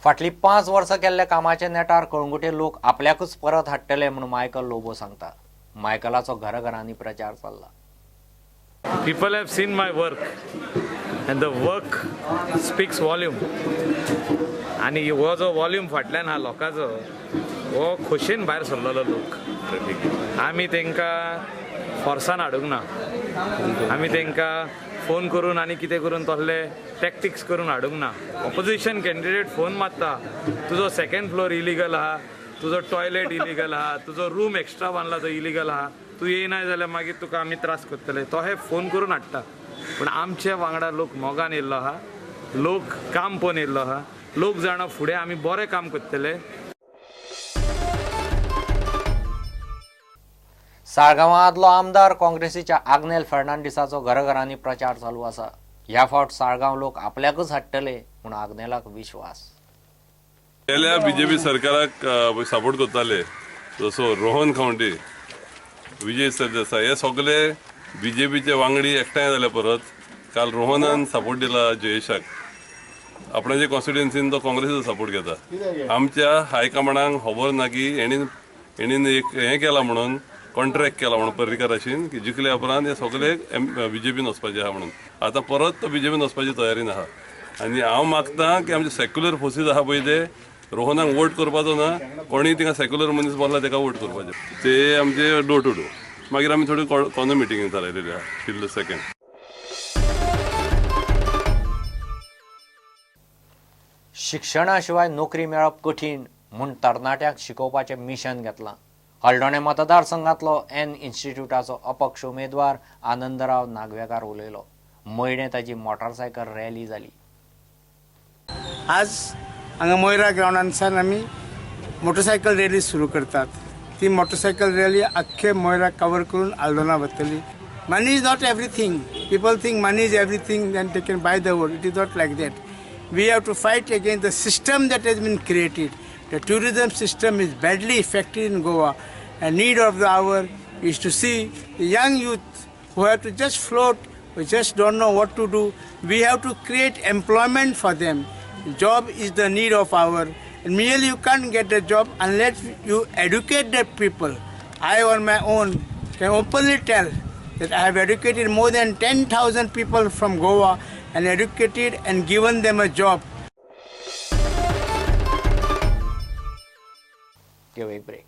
फाटलीं 5 वर्सां केल्ल्या कामाच्या नेटार कळंगुटे लोक आपल्याकूच परत हाडटले म्हूण मायकल लोबो सांगता. मायकलाचो घराघरांनी प्रचार चल्ला. People have seen my work and the work speaks volume. आनी हो जो वॉल्यूम फाटल्यान आहा लोकांचो हो खोशेन भायर सरलेलो लोक. आमी तांकां फोर्सान हाडूंक ना, आमी तांकां फोन करून आनी कितें करून तसले टॅक्टिक्स करून हाडूंक ना. ऑपोजिशन कॅन्डिडेट फोन मारता, तुजो सेकंड फ्लोर इलिगल आहा, तुजो टॉयलेट इलिगल आहा, तुजो रूम एक्स्ट्रा बांदला तो इलिगल आहा, तूं येयना जाल्यार मागीर तुका आमी त्रास करतले. तो हे फोन करून हाडटा. पूण आमचे वांगडा लोक मोगान येयल्लो आहा, लोक काम पळोवन येयल्लो आहा, लोक जाणा फुडें आमी बरें काम करतले. साळगांवां आदलो आमदार काँग्रेसीच्या आग्नेल फर्नांडीसाचो घराघरांनी प्रचार चालू आसा. ह्या फावट साळगांव लोक आपल्याकूच हाडटले म्हूण आग्नेलाक विश्वास. गेल्या बीजेपी सरकाराक सपोर्ट करताले, जसो रोहन खंवटे, विजय सरदेसाय, हे सगळे बीजेपीचे वांगडी एकठांय जाले परत. काल रोहनान सपोर्ट दिला जयेशाक, आपणाचे कॉन्स्टिट्युएन्सीन तो काँग्रेसीचो सपोर्ट घेता. आमच्या हायकमांडाक खबर ना की हेणीन एक हें केलां म्हणून, कॉन्ट्रॅक्ट केला म्हणून पर्रीकाराशीन की जिखल्या उपरांत हे सगळे बीजेपीन वचपाचे आहा म्हणून. आतां परत तो बीजेपीन वचपाची तयारी आहा. आनी हांव मागता की आमचे सेक्युलर फोर्सीस आहा पळय ते रोहनाक वोट करपाचो ना, कोणीय थिंगा सेक्युलर मनीस बसला तेका वोट करपाचें. ते आमचे डोर टू डोर. मागीर आमी थोडी कॉर्नर मिटींग थारायलेली आहा टील the second. शिक्षणा शिवाय नोकरी मेळप कठीण म्हूण तरणाट्यांक शिकोवपाचें मिशन घेतलां. हळदोणें मतदारसंघांतलो एन इन्स्टिट्यूटाचो अपक्ष उमेदवार आनंदराव नागवेकार उलयलो. मयडें ताची मोटारसायकल रॅली जाली. आज हांगा मोयरा ग्रावंडांतल्यान आमी मोटरसायकल रॅली सुरू करतात. ती मोटरसायकल रॅली आख्खे मोयरा कवर करून आल्दोना वतली. Money is not everything. People think money is everything and they can buy the vote. It is not like that. We have to fight against the system that has been created. The tourism system is badly affected in Goa, and need of the hour is to see the young youth who have to just float, who just don't know what to do. We have to create employment for them. Job is the need of hour. And merely you can't get a job unless you educate the people. I on my own can openly tell that I have educated more than 10,000 people from Goa and educated and given them a job. Give a break.